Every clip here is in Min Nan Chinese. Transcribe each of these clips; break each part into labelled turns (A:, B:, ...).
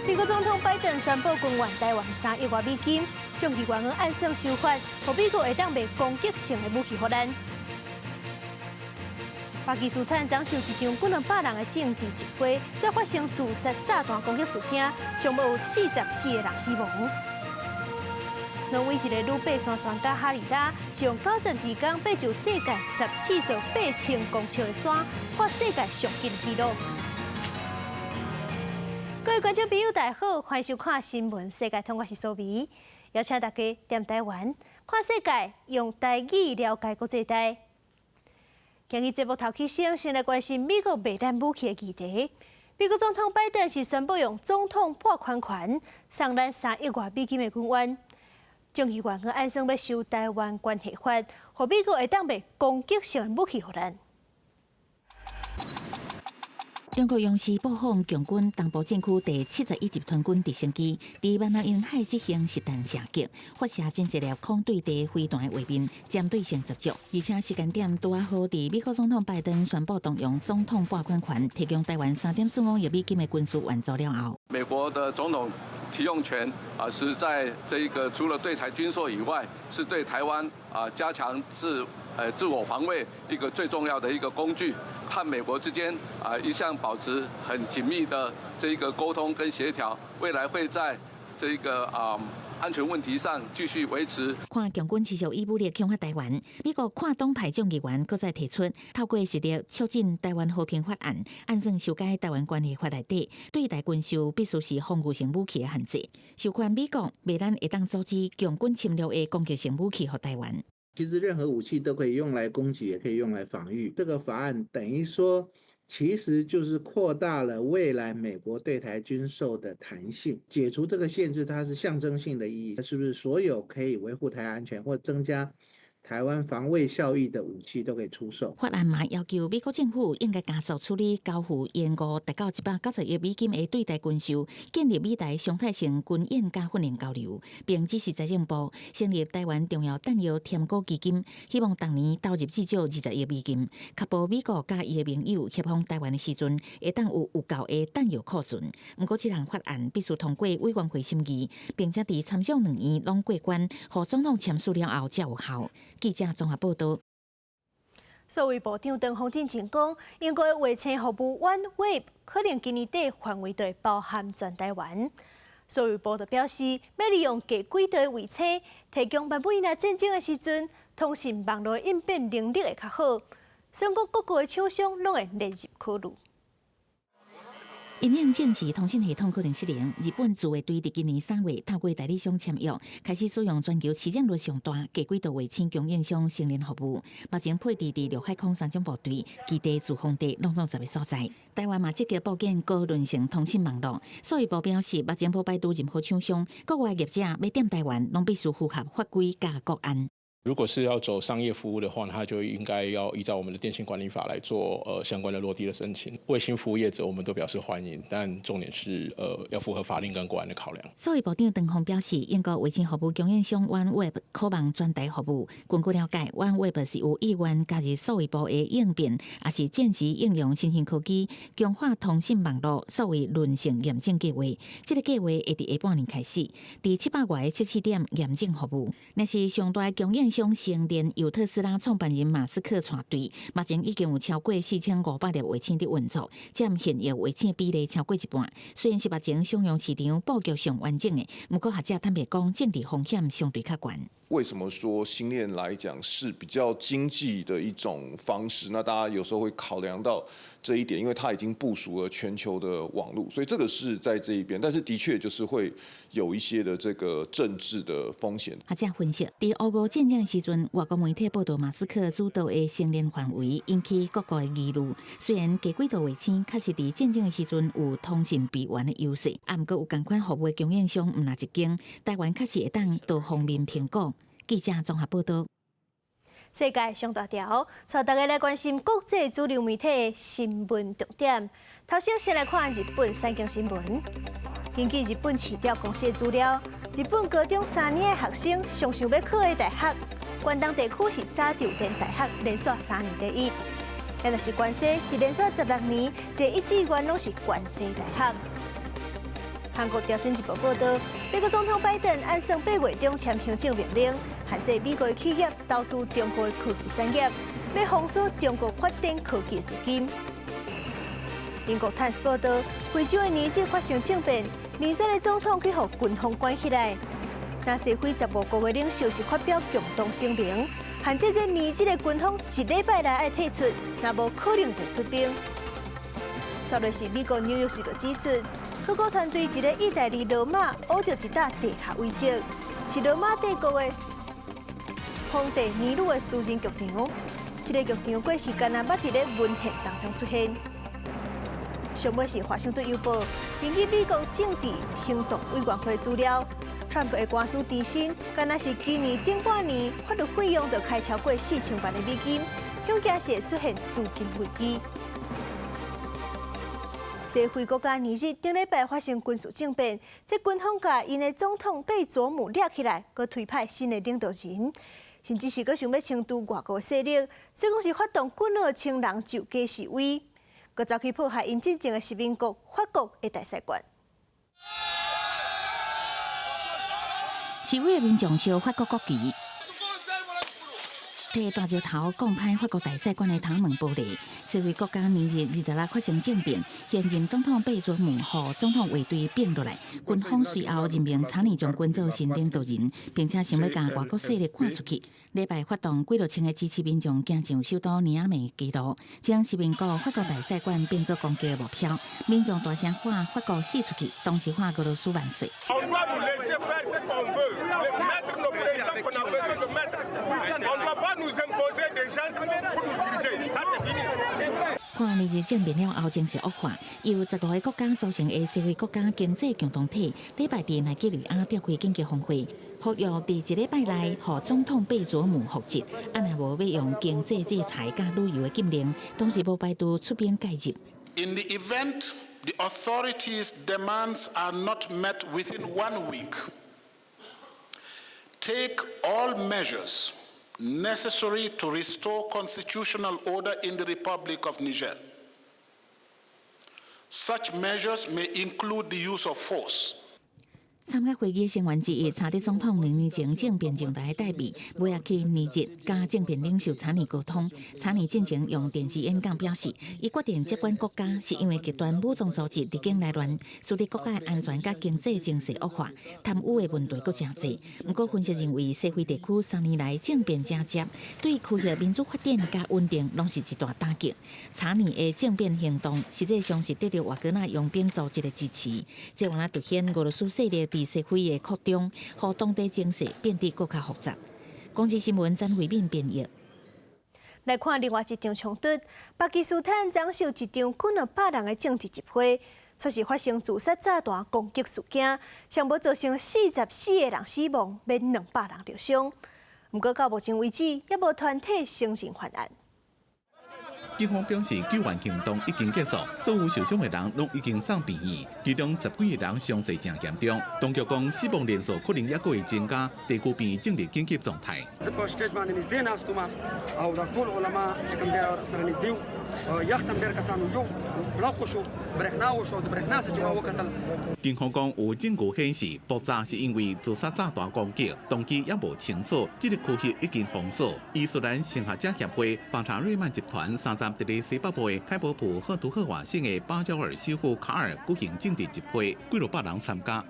A: 美國總統拜登宣布軍援台灣3億外美金，眾議員按算修法，予美國會當賣攻擊性的武器予咱。巴基斯坦昨受一場幾兩百人的政治集會，煞發生自殺炸彈攻擊事件，上無有44個人死亡。挪威一个女爬山專家哈里拉，是用92天爬上世界14座8000公尺的山，破世界上緊紀錄。各位觀眾朋友，大家好，歡迎收看《新聞世界通》，我是蘇美，邀請大家踮台灣看世界，用台語了解國際大。今日節目頭起先，先來關心美國賣咱武器的議題。美國總統拜登是宣布用總統撥款權送咱3億外美金的軍援。眾議員按算欲修台灣關係法，予美國會當賣攻擊性的武器予咱。
B: 中國央視播放共軍東部戰區第71集團軍直升機佇環南沿海執行實彈射擊，發射真濟粒空對地飛彈的畫面，針對性十足。而且時間點拄仔好，佇美國總統拜登宣布動用總統撥款權，提供台灣3.45億美金的軍事援助了後，
C: 美國的總統提用權啊，是在這一個除了對台軍售以外，是對台灣啊加強自我防衛一個最重要的一個工具。和美國之間啊一向保持很緊密的這一個溝通跟協調，未來會在這個啊安全問題上繼續維持。
B: 看共軍持續以武力恐嚇台灣，美國跨黨派眾議員閣再提出透過實力促進台灣和平法案，按算修改台灣關係法內底對台軍售必須是防禦性武器的限制，授權美國賣咱會當阻止共軍侵略的攻擊性武器予台灣。
D: 其實任何武器都可以用來攻擊，也可以用來防禦。這個法案等於說，其實就是擴大了未來美國對台軍售的彈性，解除這個限制，它是象徵性的意義。是不是所有可以維護台灣安全或增加台灣防衛效益的武器都可以出售？
B: 法案嘛要求美國政府應該加速處理交付延誤達到190億美金的對台軍售，建立美台常態性軍演佮訓練交流，並指示財政部成立台灣重要彈藥添股基金，希望逐年投入至少20億美金，確保美國佮伊的盟友協防台灣的時陣，會當有夠的彈藥庫存。毋過，這項法案必須通過委員會審議，並且佇參眾兩院攏過關，予總統簽署了後才有效。記者綜合報道。
A: 數位部長陳方進前講，英國的衛星服務 OneWeb 可能今年底範圍就會包含全台灣。數位部就表示，欲利用低軌道衛星，提供萬不若戰爭的時陣，通訊網路應變能力會較好。所以講各國的廠商攏會列入考慮。
B: 因應戰時通訊系統可能失靈，日本自衛隊佇今年3月透過代理商簽約，開始使用全球市佔率上大低軌道衛星供應商星鏈服務。目前配置佇陸海空三種部隊基地、駐防地，攏總10個所在。台灣嘛積極布建高韌性通訊網路。數位部表示，目前無排除任何廠商，國外業者欲踮台灣，攏必須符合法規佮國安。
E: 如果是要走商業服務的話，他就應該要依照我們的電信管理法來做相關的落地的申請。衛星服務業者，我們都表示歡迎，但重點是要符合法令跟國安的考量。
B: 數位部長陳峰表示，英國衛星服務供應商 OneWeb 渴望全台服務。根據了解，OneWeb 是有意願加入數位部的應變，抑是戰時應用新興科技，強化通訊網路，所謂韌性驗證計劃。這個計劃會佇下半年開始，佇700外個測試點驗證服務。若是上大供應商星鏈由特斯拉創辦人馬斯克帶隊，目前已經有超過4500粒衛星佇運作，佔現役衛星比例超過一半。雖然是目前商用市場布局上完整的，毋過學者坦白講，政治風險相對較懸。
F: 為什麼說星鏈來講是比較經濟的一種方式？那大家有時候會考量到這一點，因為它已經部署了全球的網路，所以這個是在這一邊。但是的確就是會有一些的這個政治的風險。
B: 學者分析，佇烏俄戰爭的時陣，外國媒體報道馬斯克主導的星鏈範圍引起各國的疑慮。雖然低軌道衛星確實佇戰爭的時陣有通訊備援的優勢，啊，毋過有仝款服務的供應商毋但一間，台灣確實會當多方面評估。記者綜合報道。
A: 世界上大條，帶大家來關心國際主流媒體的新聞重點。頭先先來看日本產經新聞。根據日本市調公司的資料，日本高中3年的學生上想欲考的大學，關東地區是早稻田大學，連續3年第一。若是關西是連續16年第一志願攏是關西大學。韓國朝鮮日報報導，美國總統拜登按算8月中簽行政命令，限制美國的企業投資中國的科技產業，欲封鎖中國發展科技的資金。英國《泰晤士報》報導，非洲的尼日發生政變，民選的總統去予軍方關起來。那西非15國的領袖是發表共同聲明，限制這尼日的軍方一禮拜內愛退出，若無可能就出兵。煞落是美國紐約時報指出，考古團隊佇咧意大利羅馬挖著一沓地下遺跡，是羅馬帝國的皇帝尼祿的私人劇場。這个劇場過去敢若捌佇咧文獻當中出現。上尾是華盛頓郵報根據美國政治行動委員會資料，川普的官司纏身，敢若是今年頂半年法律費用就開超過4000萬的美金，恐驚是會出現資金危機。西非國家尼日頂禮拜發生軍事政變，這軍方共𪜶的總統貝佐姆掠起來，閣推派新的領導人，甚至是閣想欲清除外國勢力，所以講是發動幾若千人上街示威，閣走去破壞𪜶進前的殖民國法國的大使館。
B: 示威的民眾燒法國國旗，提大石頭摃歹法國大使館的窗門玻璃。西非國家尼日26發生政變，現任總統貝佐姆予總統衛隊併落來，軍方隨後任命查尼將軍做新領導人，並且想欲共外國勢力趕出去。禮拜發動幾若千个支持民眾行上首都尼亞美街頭，將殖民國法國大使館變做攻擊的目標。民眾大聲喊法國死出去，同時喊俄羅斯萬歲。看尼日政變了後，情勢惡化，由15個國家組成的西非國家經濟共同體，禮拜佇奈及利亞召開緊急峰會，呼籲佇一禮拜內，予總統貝佐姆復職，啊若無欲用經濟制裁佮旅遊的禁令，當時無排除出兵介入。
G: In the event the authorities' demands are not met within one week, take all measures necessary to restore constitutional order in the Republic of Niger. Such measures may include the use of force.
B: 參加會議的成員之一，查德總統兩年前政變上台的戴比，尾仔去尼日佮政變領袖查尼溝通。查尼進前用電視演講表示，伊決定接管國家，是因為極端武裝組織佇境內亂，使得國家的安全佮經濟情勢惡化，貪污的問題閣誠濟。毋過分析認為，西非地區3年來政變誠濟，對區域民主發展佮穩定攏是一大打擊。查尼的政變行動，實際上是得著瓦格納傭兵組織的支持，這嘛凸顯俄羅斯勢力佇西非的擴張，予當地情勢變得閣較複雜。公視新聞曾慧敏編譯。
A: 來看另外一場衝突，巴基斯坦昨受一場幾若百人的政治集會，卻是發生自殺炸彈攻擊事件，上無造成44個人死亡，欲200人著傷。毋過到目前為止，猶無團體承認犯案。
H: 警方表示，救援行動已經結束，所有受傷的人攏已經送病院，其中10幾个人傷勢誠嚴重。當局講，死亡人數可能猶閣會增加，地區病進入緊急狀態。警方講，有證據顯示，爆炸是因為自殺炸彈攻擊，動機猶無清楚。這个區域已經封鎖。伊斯蘭神學者協會、法查瑞曼集團30佇咧西北部的開伯普赫圖赫瓦省的巴焦爾首府卡爾舉行政治集會，幾若百人參加。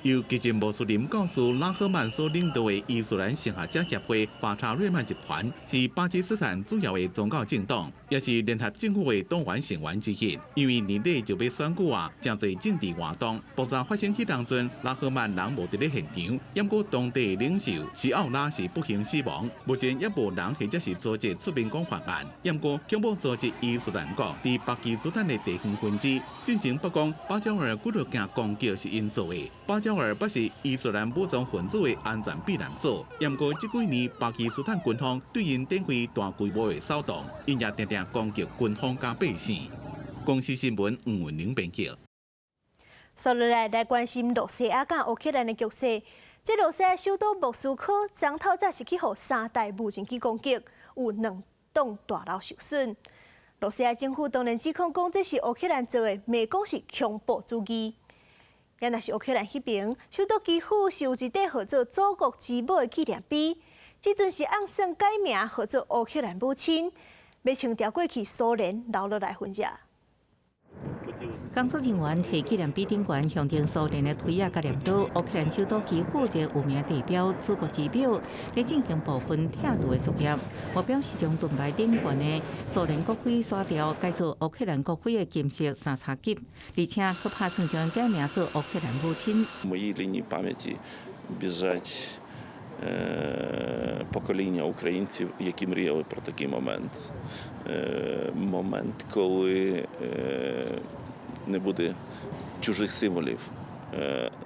H: 由激進穆斯林教師拉赫曼所領導的伊斯蘭神學者協會法查瑞曼集團是巴基斯坦主要的宗教政黨，也是聯合政府的黨員成員之一。因為年底就欲選舉啊，誠濟政治活動爆炸發生彼當陣，拉赫曼人無佇咧現場，毋過當地領袖西奧拉是不幸死亡。目前猶無人或者是組織出面講犯案，毋過恐怖組織伊斯蘭國佇巴基斯坦的地方分支，進前曝光巴焦爾幾落件攻擊是𪜶做的。巴焦爾不是伊斯蘭武裝分子的安全避難所，毋過這幾年巴基斯坦軍方對𪜶展開大規模的掃蕩，𪜶也定定攻擊軍方佮百姓。公視新聞吳文玲編輯。
A: 接落來來關心露西亞佮烏克蘭的局勢。這露西亞首都莫斯科，昨透早是去予三台無人機攻擊，有兩棟大樓受損。羅西亞政府當然指控講這是烏克蘭做的，罵講是恐怖主義。也若是烏克蘭彼爿，首都基輔是有一塊號做祖國之母的紀念碑，這陣是按算改名號做烏克蘭母親，欲穿著過去蘇聯留落來痕跡。
B: 工作人員佇紀念碑頂懸象徵蘇聯的錘仔佮鐮刀，烏克蘭首都基輔這個有名地標祖國之母，咧進行部分拆除的作業，目標是將盾牌頂懸的蘇聯國徽刷掉，改做烏克蘭國徽的金色三叉戟，而且閣拍算將改名做烏克蘭母親。
I: Моїй лінії пам'яті біжать покоління українців, які мріяли про такий момент. Момент, коли не буде чужих символів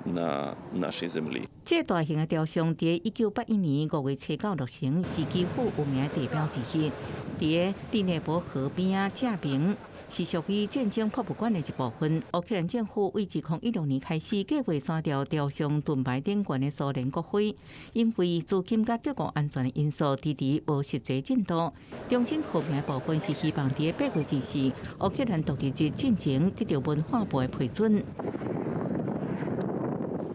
I: на нашій землі.
B: 這個大型的雕像佇1981年5月初九落成，是基輔有名地標之一。佇第聶伯河邊仔正爿，是屬於戰爭博物館的一部分。烏克蘭政府對2016年開始計劃刪掉雕像盾牌頂懸的蘇聯國徽，因為資金佮國家安全的因素，遲遲無實際進度。重新復原的部分是希望佇8月24烏克蘭獨立日進前得到文化部的批准。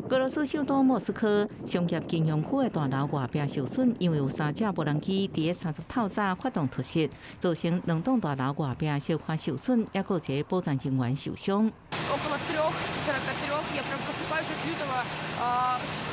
B: 俄羅斯首都莫斯科商業金融區的大樓外壁受損，因為有三架無人機佇三十透早發動突襲，造成兩棟大樓外壁小可受損，抑閣有一個保全人員受傷。
J: Около 3:43 я прям просыпаюсь от лютого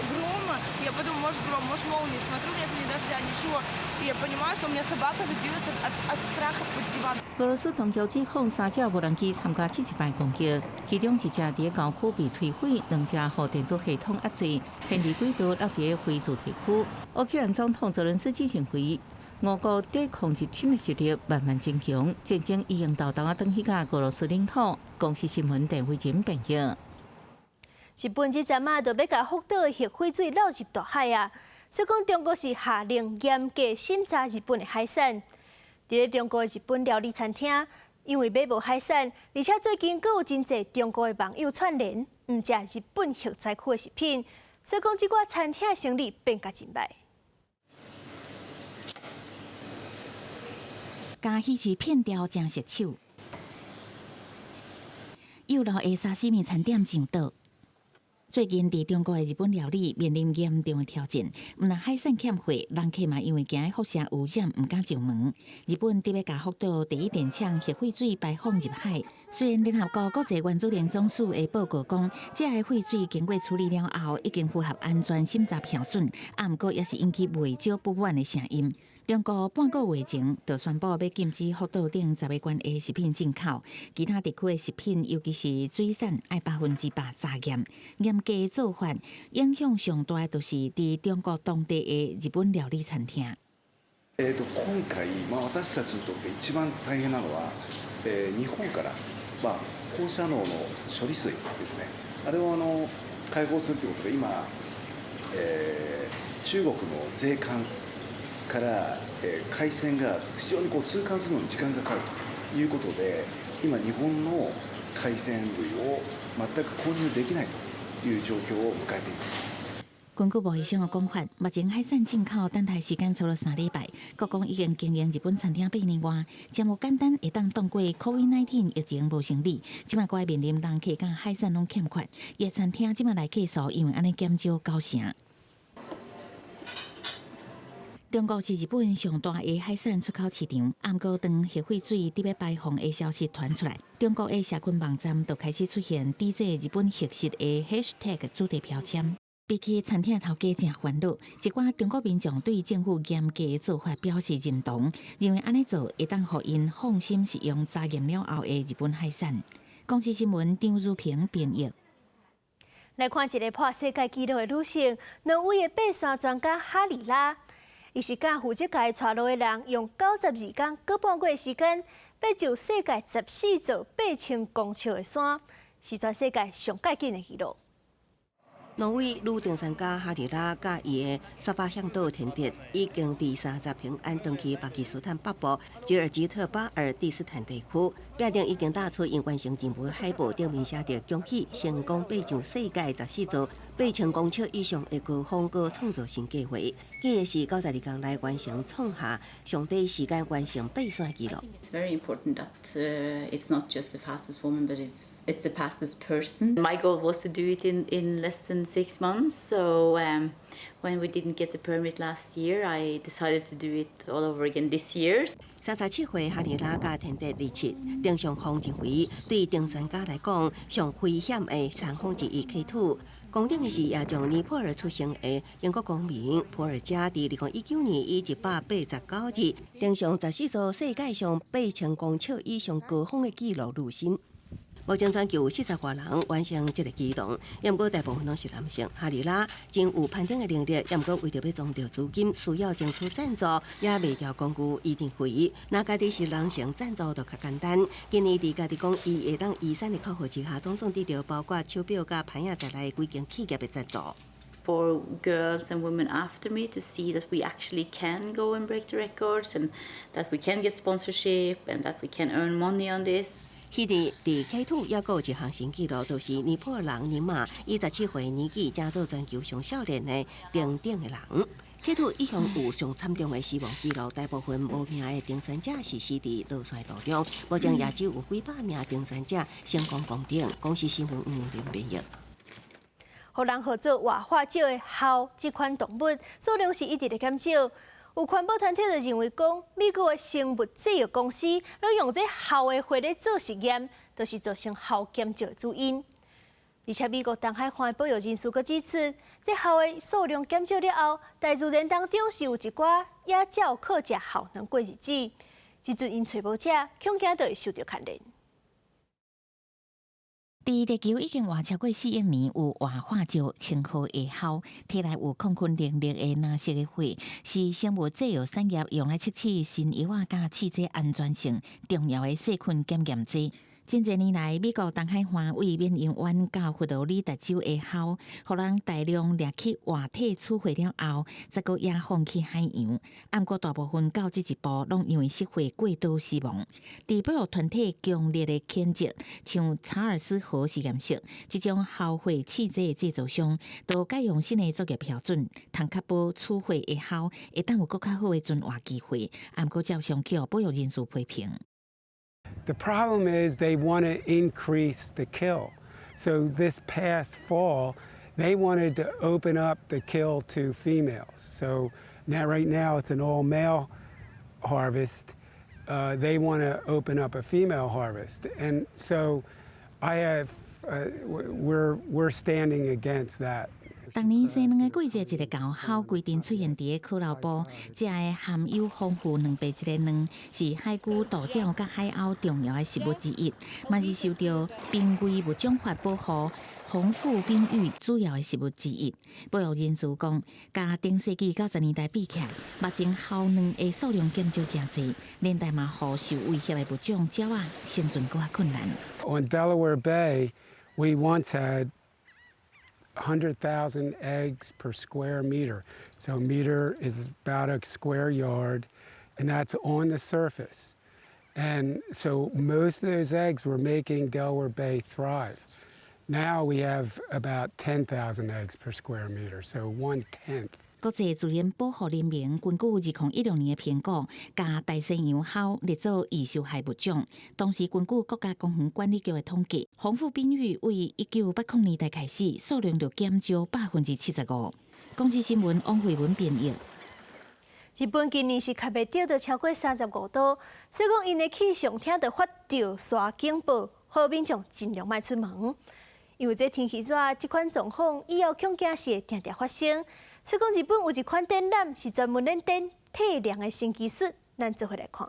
J: грома. Я подумала, может гром, может молния. Смотрю, нет ни дождя, ничего. И я понимаю, что у меня собака забилась от страха под диван.
B: 俄羅斯當局指控三架無人機參加這一擺攻擊，其中一隻佇郊區被摧毀，兩隻予電子系統壓制，偏離軌道落佇非住宅區。烏克蘭總統澤倫斯基認為，俄國抵抗入侵的實力慢慢增強，戰爭已經沓沓仔轉去到俄羅斯領土。公視新聞鄭慧珍編譯。
A: 日本這陣仔就欲共福島的核廢水漏入大海啊！所以講中國是下令嚴格審查日本的海產。佇咧中國的日本料理餐廳，因為買無海產，而且最近閣有真濟中國的網友串聯，毋食日本核災區的食品，所以講這寡餐廳生意變甲真䆀。
B: 嘉義市片條誠熟手，幼老的沙西米餐點上桌。最近佇中國的日本料理面臨嚴重的挑戰，毋但海產欠貨，人客嘛因為驚輻射污染，毋敢上門。日本特別共福島第一電廠核廢水排放入海，雖然聯合國國際原子能總署的報告講，這个廢水經過處理了後，已經符合安全審查標準，啊，毋過也是引起袂少不滿的聲音。中國半個月前就宣布欲禁止福島等10個縣的食品進口，其他地區的食品，尤其是水產，愛100%查驗。嚴格做法影響上大，就是佇中國當地的日本料理餐廳。
K: 今回、私たちにとって一番大変なのは、日本から、放射能の処理水ですね。あれを開放するということで、今、中国の税関から海鮮が非常にこう通関するのに時間がかかるということで、今日本の海鮮類を全く購入できないという状況を迎えています。
B: 根據貿易省的講法，目前海產進口等待時間超過3禮拜。閣講已經經營日本餐廳8年外，誠無簡單會當擋過 COVID-19 疫情無生理。這擺閣愛面臨人客佮海產攏欠缺，伊的餐廳這擺來客數因為按呢減少9成。中國是日本上大的海產出口市場，毋過當核廢水佇欲排放的消息傳出來，中國的社群網站就開始出現抵制日本核食的 hashtag 主題標籤。比起餐廳頭家誠煩惱，一寡中國民眾對政府嚴格的做法表示認同，認為按呢做會當予𪜶放心食用查驗了後的日本海產。公視新聞張如平編譯。
A: 來看一個破世界紀錄的女性，挪威的爬山專家哈里拉。伊是佮負責共伊帶路的人，用92工閣半月時間，爬上世界14座8000公尺的山，是全世界上蓋緊的紀錄。
L: 挪威女登山家哈里拉佮伊的沙巴嚮導田德，已經佇3十平安轉去巴基斯坦北部吉爾吉特巴爾蒂斯坦地區，爬壁頂已經打出𪜶完成任務海報，頂面寫著恭喜成功爬上世界14座8000公尺以上的高峰，閣創造新計劃。計的是92工內完成創下上短時間完成爬山紀錄。
M: It's very important that it's not just the fastest woman, but it's the fastest person. My goal was to do it in less than 6 months. So when we didn't get the permit last year, I decided to do it all over again this year.
L: 37歲哈利拉佮天德27，登上峰認為對登山家來講，上危險的山峰之一 K2。攻頂的是也將尼泊爾出生的英國公民普爾加，佇2019年以189日登上14座世界上8000公尺以上高峰的紀錄履新。目前全球40外人完成這個舉動，毋過大部分攏是男性。哈利拉真有攀登的能力，毋過為著欲籌著資金，需要爭取贊助，也賣掉工具伊認為，若家己是男性贊助就較簡單。今年佇家己講，伊會當遺產的考核之下，總算得著包括手錶佮攀岩在內的幾間企業的贊助。
M: For girls and women after me to see that we actually can go and break the records and that we can get sponsorship and that we can earn money on this.
L: 彼日佇 K2 猶閣有一項新紀錄，就是尼泊爾人尼瑪以17歲年紀，成做全球上少年的登頂的人。K2 一向有上慘重的死亡紀錄，大部分無名的登山者是死佇落山途中，目前也只有幾百名登山者成功攻頂。公視新聞吳林編譯。
A: 予人號做活化石的鱟這款動物數量是一直咧減少。有環保團體就認為講，美國的生物製藥公司攏用這鱟的血咧做實驗，就是造成鱟減少的主因。而且美國東海岸的保育人士閣指出，這鱟的數量減少了後，大自然當中是有一寡野鳥靠食鱟卵過日子，這陣𪜶揣無食，恐驚就會受著牽連。
B: 佇地球已經活超過4億年，有活化石稱號的鱟，體內有抗菌能力的藍色的血，是生物製藥產業用來測試新藥仔佮試劑安全性重要的細菌檢驗劑。真濟年來，美國東海岸位緬因灣到佛羅里達州的鱟，予人大量掠去活體處血了後，再閣野放去海洋。毋過大部分到這一步，攏因為失血過多死亡。佇保育團體強烈的譴責，像查爾斯河實驗室這種鱟血試劑的製造商，都改用新的作業標準，通確保取血的鱟會當有閣較好的存活機會。毋過照常予保育人士批評。
N: The problem is they want to increase the kill. So this past fall, they wanted to open up the kill to females. So now, right now, it's an all male harvest. They want to open up a female harvest. And so we're standing against that.
B: 逐年生卵的季節，一个猴鱟規陣出現佇個可樂埔，這个含有豐富蛋白質的卵，是海龜、渡鳥佮海鷗重要的食物之一，嘛是受著瀕危物種法保護紅腹濱鷸主要的食物之一。保育人士講，佮頂世紀90年代比起來，目前鱟卵的數量減少誠濟，連帶嘛予受威脅的物種鳥仔生存閣較困難。
N: On Delaware Bay, we once had 100,000 eggs per square meter. So a meter is about a square yard, and that's on the surface. And so most of those eggs were making Delaware Bay thrive. Now we have about 10,000 eggs per square meter, so one tenth.
B: 國際自然保護聯盟根據2016年的評估，共大西洋鱟列做易受害物種。同時，根據國家公園管理局的統計，紅腹濱鷸為1980年代開始，數量就減少75%。公視新聞王慧文編譯。
A: 日本今年是較袂著著超過35度，所以講𪜶的氣象廳就發著沙警報，呼民眾盡量莫出門。因為這天氣熱，這款狀況以後恐驚是會定定發生。所以講，日本有一款展覽是專門咧展退涼的新技術，咱做伙來看。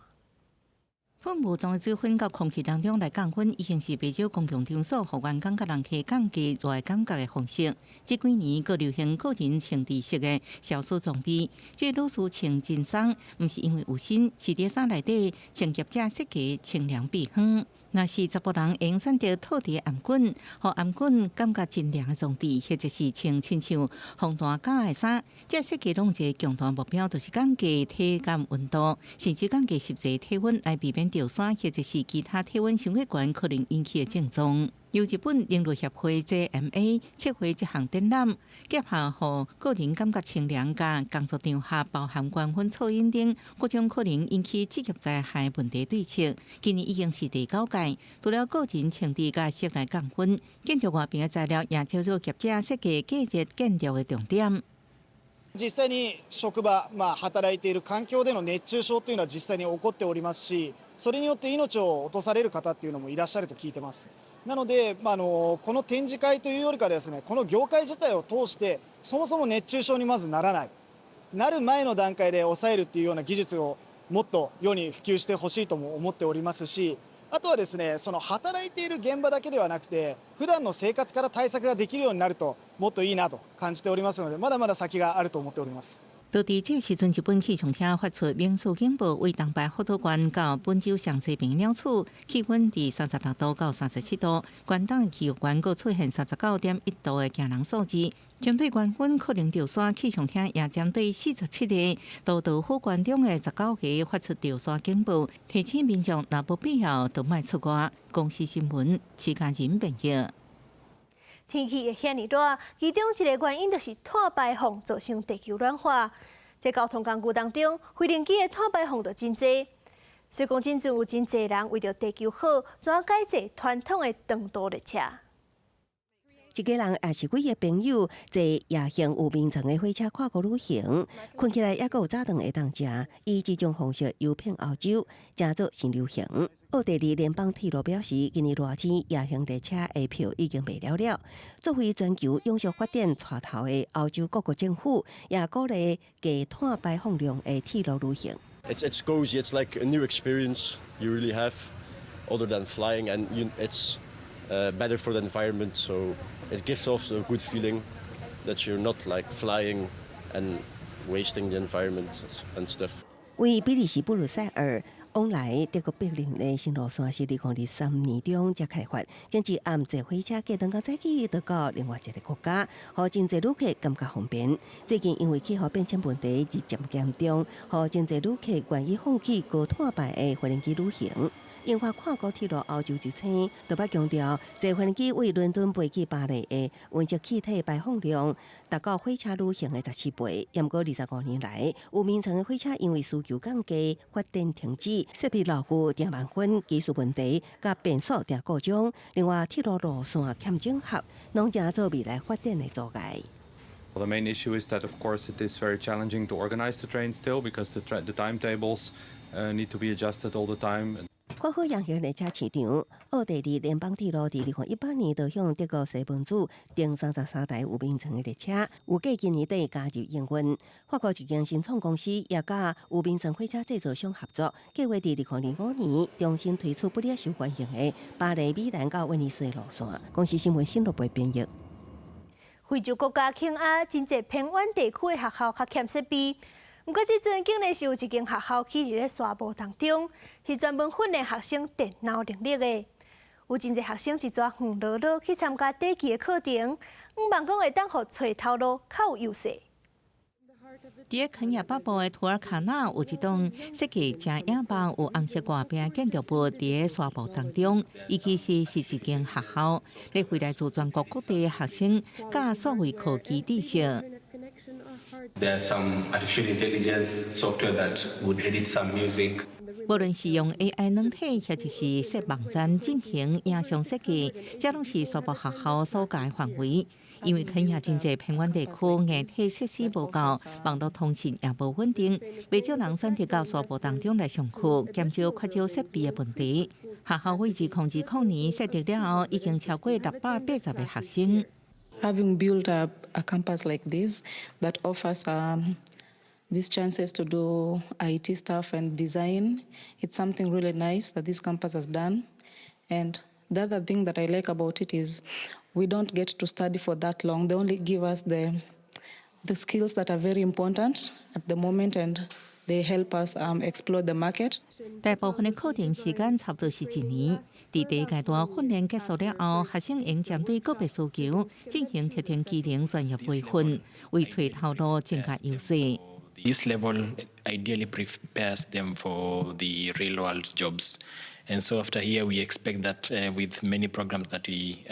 O: 噴霧裝的水粉到空氣當中來降溫，已經是袂少公共場所予員工佮人客降低熱的感覺的方式。這幾年閣流行個人穿戴式的消暑裝備。這個老師穿真鬆，毋是因為有身，是佇衫內底清潔者設計清涼秘方。若是查埔人會用選擇套佇頷頸，予頷頸感覺真涼的裝置，或者是穿親像防彈甲的衫，這設計攏有一個共同目標，就是降低體感溫度，甚至降低實際體溫，來避免著寒或者是其他體溫傷過懸可能引起的症狀。由日本人類協會 JMA 策劃這項展覽，結合予個人感覺清涼佮工作場合包含高溫噪音等各種可能引起職業災害問題對策。今年已經是第九屆，除了個人穿戴佮室內降溫，建築外邊的材料也招做業者設計隔熱建築的重點。
P: 実際に職場、まあ、働いている環境での熱中症というのは実際に起こっておりますし、それによって命を落とされる方っていうのもいらっしゃると聞いてます。なので、まあ、この展示会というよりかですね、この業界自体を通して、そもそも熱中症にまずならない、なる前の段階で抑えるっていうような技術をもっと世に普及してほしいとも思っておりますし、あとはですね、その働いている現場だけではなくて、普段の生活から対策ができるようになるともっといいなと感じておりますので、まだまだ先があると思っております。
O: 就佇這時陣，日本氣象廳發出免數警報，為東北福島縣到本州上西邊鳥取，氣溫佇36度到37度，關東的崎玉縣閣出現39.1度的驚人數字。針對高溫可能著山，氣象廳也針對47個都道府縣中的19個發出著山警報，提醒民眾若無必要，就莫出外。公視新聞，徐家仁編譯。
A: 天氣會遐爾熱，其中一個原因就是碳排放造成地球暖化。在交通工具當中，飛行機的碳排放就真濟。所以講，這陣有真濟人為著地球好，怎改坐傳統的長途列車。
L: 一家人抑是幾個朋友坐夜行無眠床的火車跨國旅行，睏起來猶閣有早頓會當食。以這種方式遊遍歐洲，成做新流行。奧地利聯邦鐵路表示，今年熱天夜行列車的票已經賣了了。作為全球永續發展帶頭的歐洲各國政府，也鼓勵低碳排放量的鐵路旅行。
Q: It's cozy. It's like a new experience you really have, other than flying, and it's better for the environment. So it gives also a good feeling that you're not like flying and wasting the environment and stuff.
L: 位比利時布魯塞爾往來德國柏林的新路線是2023年中才開發，前一暗坐火車隔兩工早起就到另外一個國家，予真濟旅客感覺方便。最近因為氣候變遷問題日漸嚴重，予真濟旅客願意放棄高碳排的飛機旅行。英法跨國鐵路歐洲之星特別強調，坐飛機為倫敦飛去巴黎的溫室氣體排放量達到火車旅行的14倍。毋過25年來，無眠床的火車因為需求降低、發電停止、設備老舊、訂慢分、技術問題、佮變速定故障，另外鐵路路線欠整合，攏成做未來發展的阻礙。
R: The main issue is that, of course, it is very challenging to organize the train still because the timetables need to be adjusted all the time.
L: 看好夜行列車市場，奧地利聯邦鐵路佇2018年就向德國西門子訂33台有眠床的列車，預計今年底加入營運。法國一間新創公司也佮無眠床火車製造商合作，計劃佇2025年重新推出不了受歡迎的巴黎、米蘭到威尼斯的路線。公視新聞新羅編譯。
A: 非洲國家肯亞真濟偏遠地區的學校較欠設備。毋過，這陣竟然是有一間學校起佇咧沙漠當中，是專門訓練學生電腦能力的。有真濟學生一逝遠轆轆去參加短期的課程，向望講會當予揣頭路較有優勢。
O: 佇肯亞北部的圖爾卡納有一棟設計誠野望、有紅色外壁建築物，佇沙漠當中，伊其實是一間學校，咧為來自全國各地的學生教數位科技知識。
S: There's some artificial intelligence software that would edit some music.
O: 無論是用 AI 軟體，或者是設網站進行影像設計，這攏是沙漠學校所教的範圍。因為肯亞真濟偏遠地區硬體設施無夠，網路通訊也無穩定，袂少人選擇到沙漠當中來上課，減少缺少設備的問題。學校位置2020年設立了後，已經超過680個學生。
T: Having built up a campus like this that offers these chances to do IT stuff and design, it's something really nice that this campus has done. And the other thing that I like about it is we don't get to study for that long. They only give us the skills that are very important at the moment, and They help us explore the market.
O: 大部分的課程時間差不多是一年。佇第一階段訓練結束了後，學生應針對個別需求進行特定技能專業培訓，為揣頭路增加優勢。
S: This level ideally prepares them for the real world jobs. And so after here, we expect that with many programs that we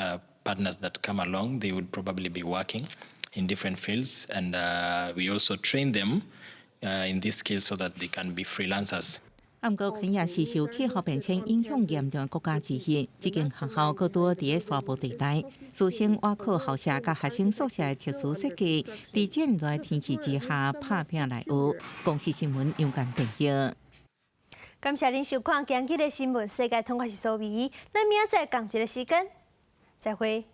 S: partners that come along, they would probably be working in different fields. And we also train them in this skills so that they can be freelancers.
O: 毋過肯亞是受氣候變遷影響嚴重的國家之一，這間學校閣拄佇咧沙漠地帶，師生倚靠校舍佮學生宿舍的特殊設計，佇戰熱天氣之下拍拚來學。公視新聞楊間編譯。
A: 感謝您收看今日的新聞世界通，我是蘇美，咱明仔載仝一个時間，再會。